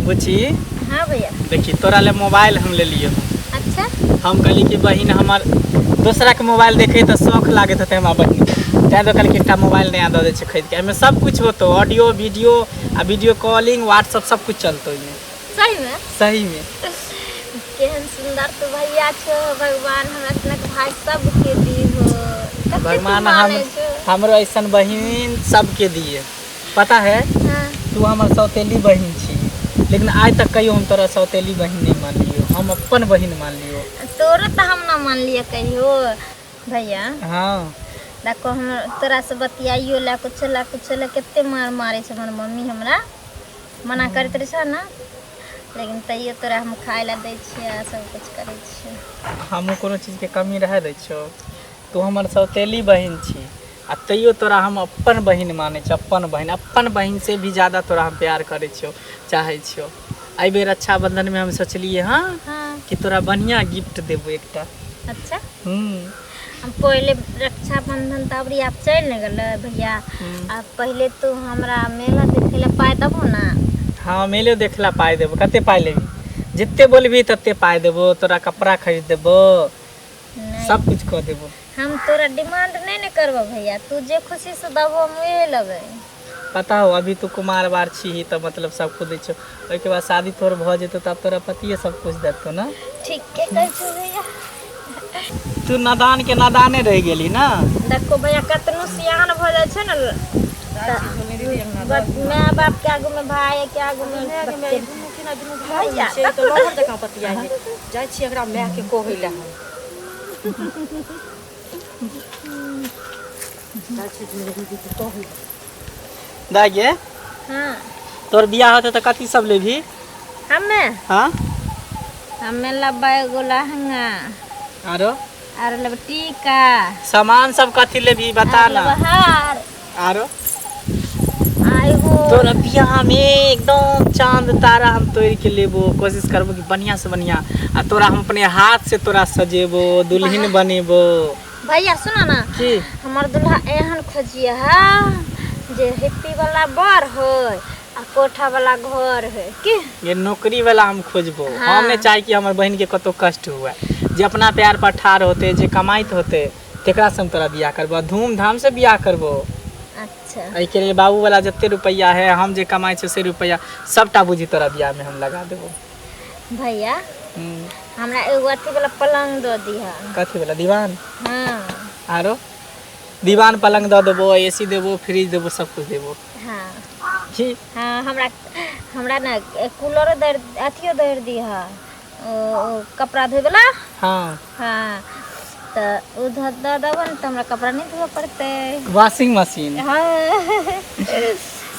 बुची। हाँ भैया। देखी तोरा ले मोबाइल हम ले लियो। अच्छा। हम कहली कि बहिन हमर दोसरा के मोबाइल देखे तो शौक लागत होते हमरा बहिन के, तैं तो कहली कि एकटा मोबाइल नया दऽ दै छै खरीद के, एहिमे सब कुछ होतो, ऑडियो वीडियो आ वीडियो कॉलिंग व्हाट्सअप सब कुछ चलतो ओहिमे। सही में? सही में। केहन सुंदर तू भैया छो, भगवान हमरा सनक भाई सबके दी हो। कते तू भगवान हम मानै छो। हमरो ऐसन बहिन सबके दिए। पता है? हाँ। तू हमर सौतेली बहिन छी, लेकिन आइ तक कहियो हम तोरा सौतेली बहिन नहीं मानलियो, हम अपन बहिन मानलियो। तोरो तो हम ना मानलियो कहियो भैया। हाँ। देखो हम तोरा से बतियाइयो ला कुछ ला कुछ ला कते मार मारे छे हमर मम्मी, हमरा मना करैत रहे छे ना, लेकिन तैयो तोरा हम खाए ला दै छियै आ सब कुछ करै छियै। हमहूँ कोनो चीजके कमी रहै दै छियौ? तू हमर सौतेली बहिन छी आ तैयो तोरा हम अपन बहिन मानै छियौ, अपन बहिन, अपन बहिन से भी ज्यादा तोरा हम प्यार करै छियौ, चाहै छियौ। एहि बेर रक्षाबंधनमे हम सोचलियै हँ हाँ। कि तोरा बढ़िआँ गिफ्ट देबो एकटा। अच्छा। हूँ। हम पहिले रक्षाबंधन तऽ अबरी आब चलि ने गेलै भैया, आ पहिले तू हमरा मेला देखे ला पाइ देबहो ना? हाँ, मेलो देखला पाइ देबो। कते पाइ लेबही? जते बोलबही तते पाइ देबो, तोरा कपड़ा खरीद देबो। नहीं। सब कुछ कऽ देबो। हम तोरा डिमांड नहीं ने करबो भैया, तू जे खुशी से देबहो हम उहे लेबै। पता हो, अभी तू कुमार बार छी तऽ मतलब सब कुछ दै छौ, ओहिके बाद शादी तोहर भऽ जेतौ तब तोरा पतिए सब कुछ देतौ ना। ठीक के कहै छौ भैया। तू नादान के नादाने रहि गेली ना। देखो भैया, कतनो सियान भऽ जाइ छै ने तऽ माय बाप के आगू में, भाई के आगू में बच्चे। भैया छै तऽ लहर जकाँ बतियाइ छै। जाइ छी एकरा मायके कहै लए, हम जाइ छी दीदीके कहै लए। दाइ गे। हाँ। तोर बियाह होतै तऽ कथी सब लेबही? हमे? हाँ। हमे लेबै एगो लहंगा। आरो? आर लेबै टीका। सामान सब कथी लेबही बता आर ना। लेबै हार। आरो? आ एगो तोरा बियाह में एकदम चांद तारा हम तोड़ के लेबो, कोशिश करबो कि बढ़िया से बढ़िया, आ तोरा हम अपने हाथ से तोरा सजेबो, दुल्हन बनेबो। भैया सुनो ना। की? हमर दुल्हा एहन खोजिए है जे हिप्पी वाला बर होय आ कोठा वाला घर होय की। ये नौकरी वाला हम खोजबो। हाँ। हम नहीं चाहे कि हमर बहन के कतौ कष्ट हुए, जे अपना पैर पर ठाढ़ होते, जे कमाइत होते, तेकरा से हम तोरा बियाह करबो, धूमधाम से बियाह करबो। अच्छा। एहिके लेल बाबू वाला जते रुपैआ है, हम जे कमाइ छियै से रुपैआ सबटा बुझी तोरा बियाह में हम लगा देबो। भैया, हमरा एगो अथी वाला पलंग दऽ दिह। कथी वाला, दीवान? हाँ। आरो दीवान पलंग दऽ देबो, एसी देबो, फ्रिज देबो, सब कुछ देबो। हाँ। की? हाँ, हमरा हमरा ना कूलरो दर अथियो दर दिह, ओ कपड़ा धोए वाला। हाँ। हाँ, तऽ ओ दऽ देबो ने तऽ हमरा कपड़ा नहीं धोए पड़तै। Washing machine. हाँ।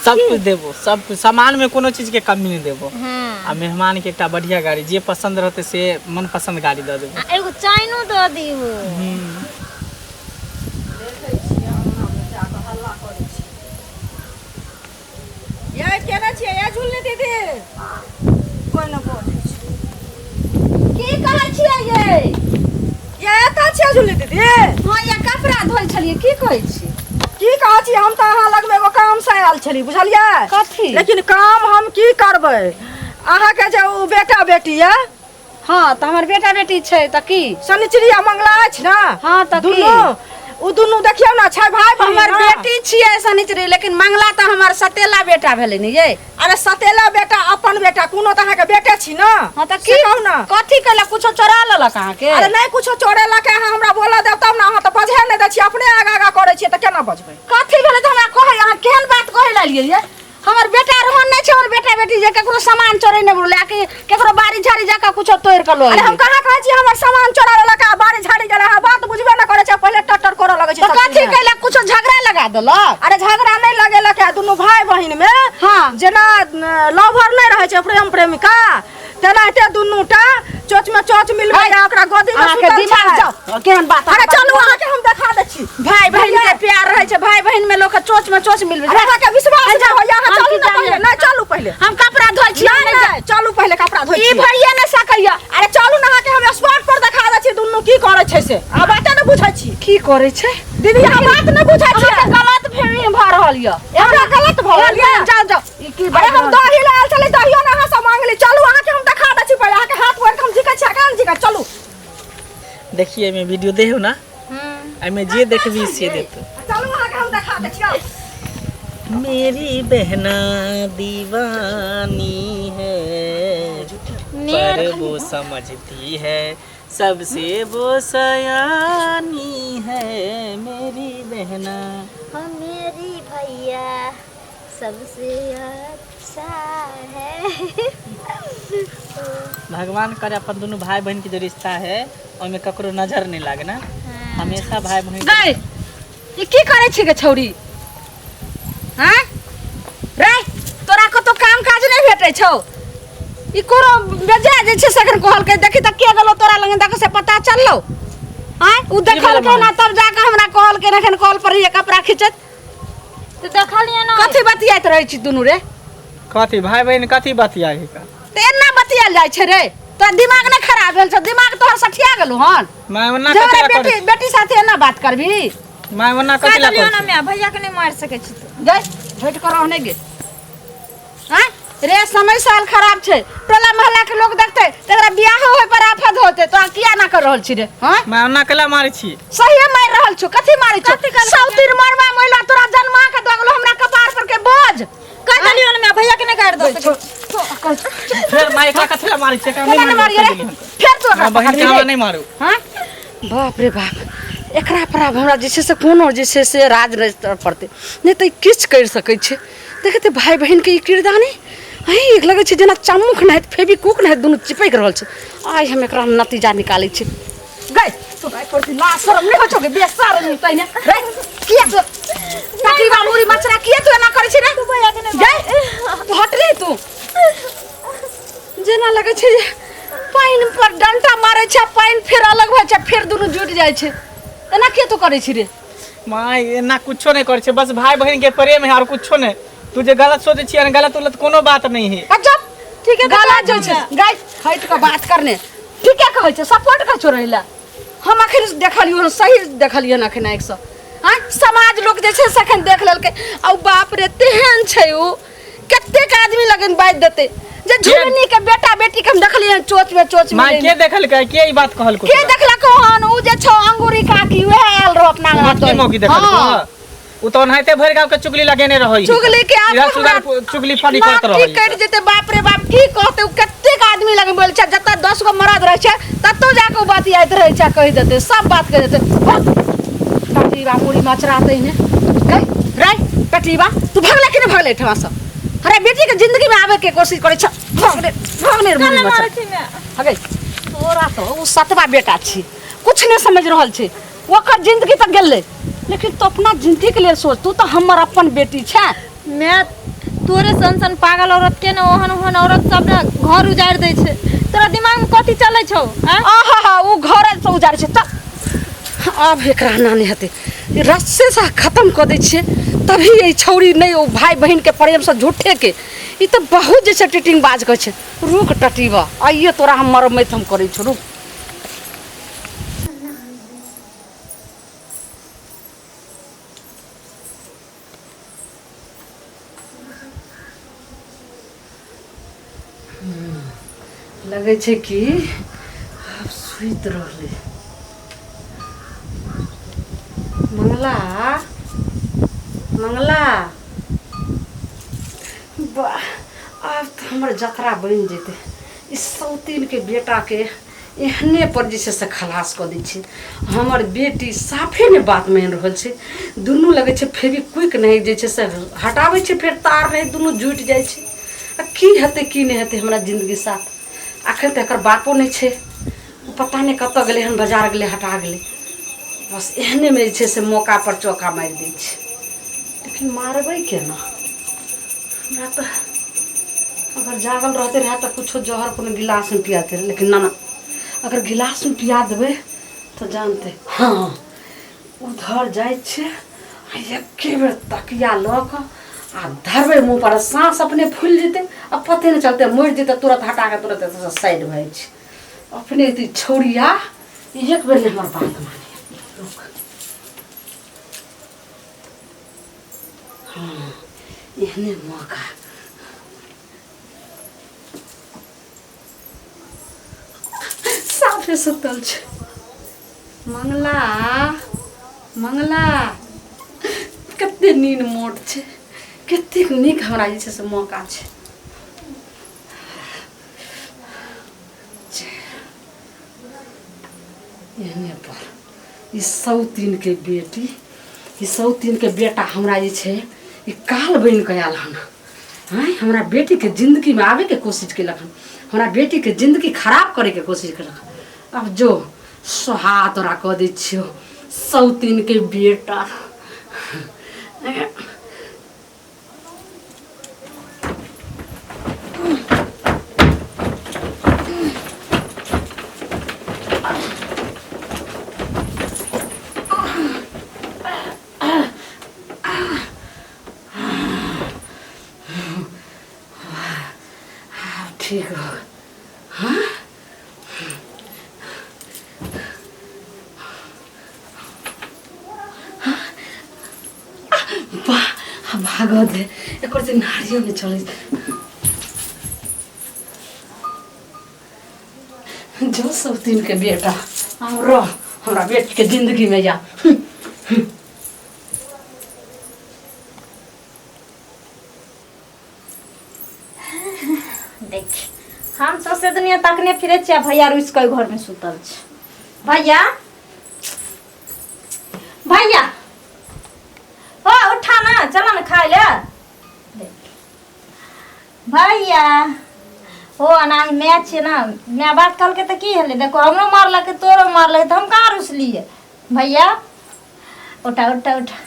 सब कुछ देबो, सब कुछ, सामान में कोनो चीज के कमी नहीं देबो। हाँ। आ मेहमान के एकटा बढ़िया गाड़ी जे पसंद रहते से मनपसंद गाड़ी दऽ देबो। आ एगो चाइनो दऽ दिहो। ये केना छियै ये झुलनी दीदी? कोइ न बजै छै। की कहै छियै ये? ये एतऽ छियै झुलनी दीदी? हाँ, ये कपड़ा धोइ छलियै। की कहै छी? की कहै छी, हम तऽ अहाँ लगमे एगो काम से आयल छली, बुझलियै? कथी? लेकिन काम हम की करबै, अहाँके जे ओ बेटा बेटी यऽ। हाँ, तऽ हमर बेटा बेटी छै तऽ की? शनिचरी आ मंगला अछि ने? हाँ, तऽ की? दुनू ओ दुनू देखियौ ने छै भाय बहिन। हमर ने। बेटी छियै शनिचरी, लेकिन मंगला तऽ हमर सतेला बेटा भेलै ने ये। अरे सतेला बेटा, अपन बेटा, कोनो तऽ अहाँके बेटे छी ने। हाँ, तऽ की? से कहू ने। कथी कैलक? कुछो चोरा लेलक अहाँके? अरे नहि कुछो चोरेलक, अहाँ हमरा बोलऽ देब तब ने। अहाँ तऽ बजहे नहि दै छियै, अपने आगा आगा करै छियै तऽ केना बजबै? कथी भेलै तऽ हमरा कहै, अहाँ केहन बात कहै लगलियै ये? हमर बेटा रोहन नहि छै, हमर बेटा बेटी जे केकरो सामान चोरै नहि बोले कि केकरो बाड़ी झाड़ी जाके कुछो तोड़ि कऽ लऽ अरे हम अइबै। कहाँ कहै छी हमर सामान चोरा लेलक आ बाड़ी झाड़ी गेलै? अहाँ बात बुझबे नहि करै छै, पहिले टटर करऽ लगै छै तऽ सब कथी चीजमे। कैलक? कुछो झगड़ा लगा देलक? अरे झगड़ा नहि लगेलक है, दुनू भाई बहिन में हाँ। जेना लवर नहि रहै छै, प्रेम प्रेमिका, तेनाहिते दुनू टा चोच में चोच मिलबै आ ओकरा गोदी में अहाँके सुतल दिमाग छै। जाओ, केहन बात अरे चलू, अहाँके हम देखा दै छी। भाई बहिन के प्यार रहै छै, भाई बहिन में लोक के चोच में चोच मिलबै अरे अहाँके विश्वास नहि होइया, अहाँ हम चलू की ने पहिले। जानिए? नहि, चलू पहिले। हम कपड़ा धोइ छी। नहि नहि, चलू पहिले, कपड़ा धोइ ई छी। भरिए नहि सकैया। अरे चलू ने, अहाँके हम स्पॉट पर देखा दै छी दुनू की करै छै से। अहाँ बाते नहि बुझै छी। की करै छै? दीदी, अहाँ बात नहि बुझै छी। अहाँके गलत फहमी भऽ रहल यऽ। हमरा गलत भऽ रहल यऽ? जाउ जाउ, ई की अरे हम दही लायल छलै, दहियो ने अहाँ से मांगे देखिए एहिमे वीडियो देहो ना। एहिमे जे देखबी से देतो। चलू अहाँके हम देखा दै छियै। मेरी बहना दीवानी है पर वो समझती है सबसे वो सयानी है मेरी बहना। हाँ मेरी भैया सबसे अच्छा है। भगवान करे अपन दोनों भाई बहन के जो रिश्ता है ओहिमे ककरो नजर नहीं लागे ना, हमेशा भाई बहन। गई ई की करै छी गे छौरी? हाँ रे तोरा कतौ काम काज नहि भेटै छौ? ई कोनो बेजा जे छै से एखन कहलकै देखी तऽ के गेलौ तोरा लग देख से पता चललौ? आँय उ देखलकै ना तब जाके हमरा कहलकै एखन कॉल पर रहियै कपड़ा खींचैत। तऽ देखलियै ना। कथी बतियाइत रहै छी दुनू रे? कथी भाई बहन कथी बतियाइ है का? तऽ एना बतियाल जाइ छै रे? तोरा दिमाग नहि खराब भेल छौ? दिमाग तोहर सठिया गेलौ हन? माय ओना जे कथी हमरा ला बेटी करै? बेटी साथे एना बात करबी? माय ओना कह कथी ला देलियौ ना करै? माय भैया के नहीं मारि सकै छी तू। गई झूठ कर रहने गे। आँय रे समय साल खराब छै, टोला मोहल्ला के लोग देखते तकरा बियाह होय पर आफत होते, तो किया ना कर रहल छी रे? हाँ माय ओना केला मारै छी? सहिए मारि रहल छौ। कथी मारै छौ? सौतीन मरवा महिला तोरा जन्मा के दऽ गेलौ हमरा कपार पर के बोझ। कह देलियौ ना माय भैया के नहीं गारि दऽ सकै। फेर माय एकरा कथी ला मारै छी? एकरा केना नहि नहि मारू, मारियै रे? फेर तू एकरा बहिन के पकड़बही हमरा रे? नहि मारू। हाँ बाप रे बाप, एकरा पर आब हमरा जे छै से कोनो जे छै से राज नहि करऽ पड़तै, नहि तऽ ई किछु करि सकै छै। देखैत भाय बहिनके ई किरदानी अहीं एक लगै छै जेना चम्मुख नाहित फेविक्विक नाहित दुनू चिपकि रहल छै। आइ हम एकरा नतीजा निकालै छी। गई तोरा एको रत्ती लाज शरम नहि होइ छौ गे? बेशरम तहिने रे किया तू तकरीबा मुरी मचरा किया तू एना करै छी रे? गई तू हटली तू जेना लगै छै जे पानि पर डंटा मारै छै, पानि फेर अलग भऽ जाइ छै, फेर दुनू जुटि जाइ छै। एना किया तू करै छी रे? माय एना कुछो नहीं करै छै, बस भाई बहन के प्रेम है और कुछो नहीं। तू जे गलत सोचै छी गलत उलत कोनो बात नहीं है। अच्छा ठीक है गलत जो छै गाय हट के बात करने ठीके कहै छै, सपोर्ट कर छो रहिला। हम अखन देखलियो सही देखलियो अखन एक सौ। हाँ समाज लोग जे छै से अखन देख लेलकै आ बाप रे तेहन छै उ कतेक आदमी लगन बाजि देतै जे झुलनी के बेटा बेटी के हम देखलियै चोच में चोच में। माय के देखलकै? के ई बात कहलको? के देखलको हन? उ जे छौ अंगूरी काकी उहे आयल रहो अपना अंगना मोटकी मौकी देखलको? उ तो ओनाहिते भरि गांव के चुगली लगेने रहै। चुगली के आब इधर सुधर चुगली फली करत रहै। की कटि जेतै बाप रे बाप की कहतै उ? कतेक आदमी लगे बोल छै जतऽ 10 गो मरद रहै छै ततौ जाके उ बतियाइत रहै छै, कहि देतै सब बात कहि देतै। टटीबा मुड़ी मचरा तहिने गई रे टटीबा तू भगले कि नहि भगले एहिठमा सँ? अरे बेटी के जिंदगी में आवे के कोशिश करै छ। भगले भगले मुड़ी मचरा हगे तोरा तो उ सतवा बेटा छी, कुछ नहीं समझ रहल छै, ओकर जिंदगी तऽ गेलै, लेकिन तू अपना जिंदगी के लेल सोच, तू तऽ हमर अपन बेटी छै। मैं तोरे सन सन पागल औरत के ना ओहन ओहन औरत सब ना घर उजाड़ि दै छै। तोरा दिमाग में कथी चलै छौ? आहा हा उ घर से उजाड़ि छै। तऽ आब एकरा ना नहि हेतै, रस्से से खत्म कऽ दै छियै तभी ई छौरी नहि ओ भाई बहिन के प्रेम से झूठे के ई तऽ बहुत जे छै टिटिंग बाज के छै। रुक टटीबा आइए तोरा हम मरम्मत हम करै छौ, रुक। लगै छै कि आब सुति रहलै। मंगला मंगला वाह आब तऽ हमर जतरा बनि जेतै। ई सौतीनके बेटाके एहने पर जे छै से खलास कऽ दै छै। हमर बेटी साफे नहि बात मानि रहल छै, दुनू लगै छै फेविक्विक नहि जे छै से हटाबै छै फेर तार नहि दुनू जुटि जाइ छै। आ की हेतै की नहि हेतै हमरा जिन्दगी साथ? अखन तऽ एकर बापो नहि छै, पता नहि कतऽ गेलै हन, बाजार गेलै हटा गेलै। बस एहनेमे जे छै से मौका पर चौका मारि दै छै, लेकिन मारबै केना? हमरा तऽ अगर जागल रहते रहए तऽ कुछो जहर कोनो गिलासमे पिया देते, लेकिन ना ना अगर गिलासमे पिया देबै तऽ जानतै। हाँ उधर जाइ छियै आ एके बेर तकिया लऽ कऽ आ धरबै मुँह पर, साँस अपने फुलि जेतै आ पते नहि चलतै, मरि जेतै तुरत हटा कऽ तुरत एतऽसँ साइड भऽ जाइ छै। अपने एते छौड़िया एक बेर नहि हमर बात माने। रुक हाँ एहने मौका साफे सुतल छै। मंगला मंगला कते नीन मोट छै कतेक नीक हमरा जे छै से मौका छै एहने पर ई सौतीनके बेटी ई सौतीनके बेटा हमरा जे छै ई काल बनि कऽ आयल हन आँय हमरा बेटीके जिन्दगीमे आबैके कोशिश केलक हन हमरा बेटीके जिन्दगी खराब करैके कोशिश केलक हन आब जो सोहा तोरा कऽ दै छियौ सौतीनके बेटा ठीक हो हाँ वाह भागऽ दे एकर जे नारियो नहि चलै जो सब दिन के बेटा आब रह हमरा बेटी के जिंदगी में जा देख हम सौंसे दुनिया तकने फिरे छियै भैया रुसि कऽ घरमे सुतल छै भैया भैया ओ उठा ना चला ना खाय ले देख। भैया ओ अनाही my छै ना my बात कहलकै तऽ की भेलै देखो हमरो मारलकै तोरो मारलकै तऽ हम कहाँ रुसलियै भैया उठा उठा उठा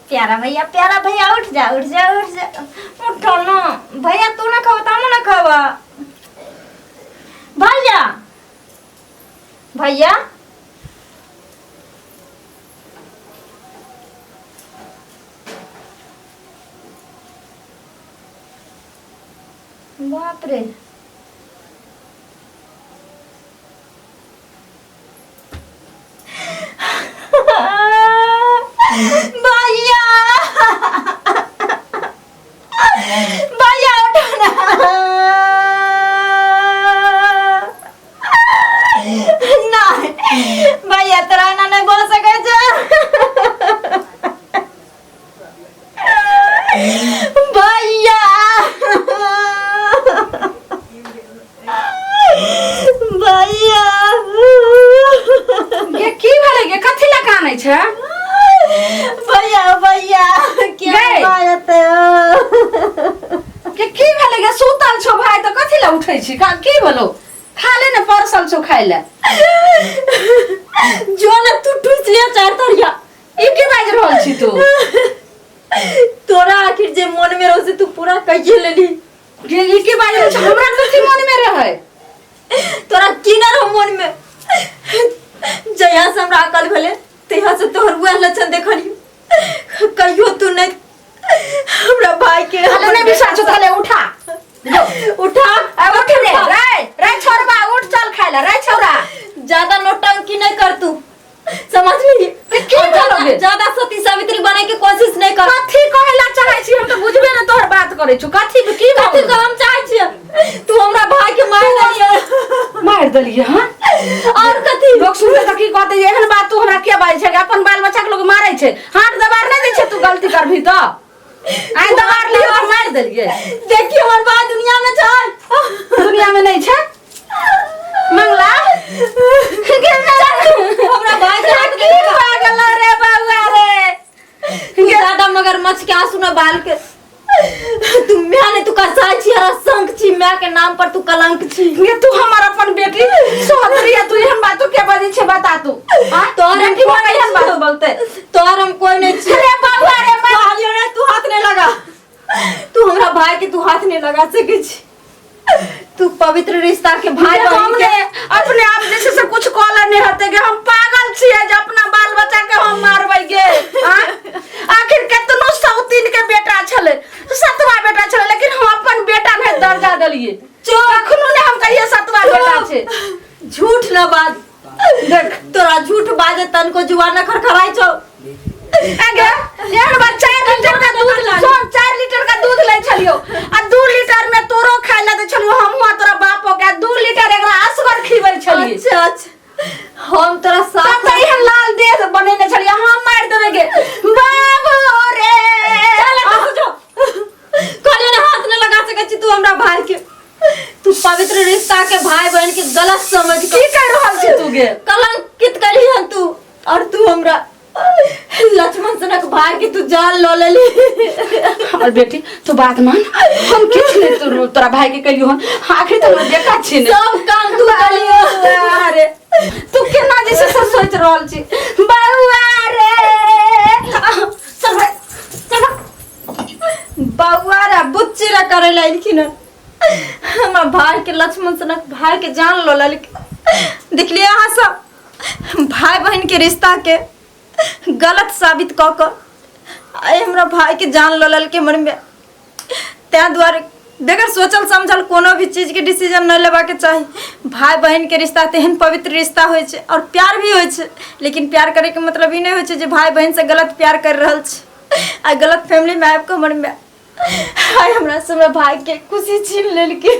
प्यारा भैया प्यारा भैया उठ जा उठ जा उठ जा उठो ना भैया तू ना खावा तो हमू ना खावा भैया भैया बाप रे भैया भैया उठो ना नहीं भैया तोरा एना नहीं बोल सकै छै भैया भैया गे की भेलै गे कथी लए कानै छै भैया भैया क्या गै। बात है गे की भेलै गे सुतल छौ भाइ तऽ कथी लए उठै छी की भेलौ खा ले ने परसल छौ खाइ लए जो ना तू ठूस लिया चार तरिया ई की बाजि रहल छी तू तोरा आखिर जे मन में रहो से तू पूरा कहिए लेली गे ई की बाजि रहल छी हमरा कथी मन में रहै तोरा की ना रहो मन में जहिया से हमरा अकल भेलै तहिया से तोहर वएह लक्षण देखलियो कहियो तू नहीं हमरा भाई के ताले नहीं विश्वास छौ ताले उठा उठा आ उठ रे रे रे छोरबा उठ चल खाइ ला रे छौरा ज्यादा नौटंकी नहीं कर तू समझ ली की कहलौ ज्यादा सती सावित्री बने के कोशिश नहीं कर कथी कहै ला चाहै छी हम तऽ बुझबे ने तोहर बात करै छु कथी की कथी कह हम चाहै छियै तू हमरा भाई के मार देलियै मारि देलियै हँ और कथी लोग सुनते तऽ की कहते जे एहन बात तू हमरा किया बाजै छै अपन बाल बच्चा के लोग मारै छै हाथ दबार नहि दै छै तू गलती करबही तऽ आइ दबार लियो तऽ मारि देलियै देखिए हमर भाई दुनिया में छै दुनिया में नहि छै मंगला हमरा भाई के हाथ की भऽ गेलौ रे बौआ रे तू ज्यादा मगरमच्छ के आंसू न बाल के तू म्या ने तू कसाई छी हरा शंख छी म्या के नाम पर तू कलंक छी ये तू हमर अपन बेटी सोहत्री है तू एहन बात के बजै छै बता तू आँ? तोहर हम बेटी कोई भऽ एहन बात बोलते तोहर हम कोई नहीं छी अरे बाबा रे बा- कहलियो ने तू हाथ नहीं लगा तू हमरा भाई के तू हाथ नहीं लगा सकै छी तू पवित्र रिश्ता के भाई ये बहन हम के ने अपने आप जैसे से कुछ कॉल नहीं हते के हम पागल छियै जे अपना बाल बच्चा के हम मारबै गे आँ? आखिर केतनो सौतीन के बेटा छलै सतवा बेटा छलै लेकिन हम अपन बेटा नहीं दर्जा देलियै कखनो ने हम कहिए सतवा बेटा छै झूठ न बाज देख तोरा झूठ बाजे तनको जुबान न खरखराइ छौ आगे एहन बात 4 लीटर का दूध सुन 4 लीटर का दूध लै छलियो आ 2 लीटर में तोरो खाय ला दै छलियो हमहूँ आ तोरा बापो के आ 2 लीटर एकरा असगर खिबै छलियै अच्छा अच्छा रिश्ता के भाई बहन के गलत समझ की कर रहल छी तू गे? कलंकित करी हन तू और तू हमरा लक्ष्मण सनक भाई के तू जान लो लेली। और बेटी तू बात मान, हम किछु नहीं तोरा तोरा भाई के कहियो हन, आखिर तो हमरा बेटा छी ने। सब काम तू कलियो। अरे तू केना जे छै से सोचि रहल छी बौआ रे? चल भाई, चल भाई। बौआ रे बुच्ची रे करे ला एलखिन हन। हमरा भाई के लक्ष्मण सनक भाई के जान लो लेलखिन। देखलिए अहाँ सब भाई बहन के रिश्ता के गलत साबित कऽ कऽ आइ हमरा भाई के जान लऽ लेलकै हमर में। ताहि दुआरे बगैर सोचल समझल कोनो भी चीजके डिसीजन नहि लेबाके चाही। भाई बहनके रिश्ता तेहन पवित्र रिश्ता होइ छै आओर प्यार भी होइ छै, लेकिन प्यार करैके मतलब ई नहि होइ छै जे भाई बहनसँ गलत प्यार करि रहल छै। आ गलत फैमिलीमे आबि कऽ हमर माय आइ हमरा से हमरा भाईके खुशी छीन लेलकै।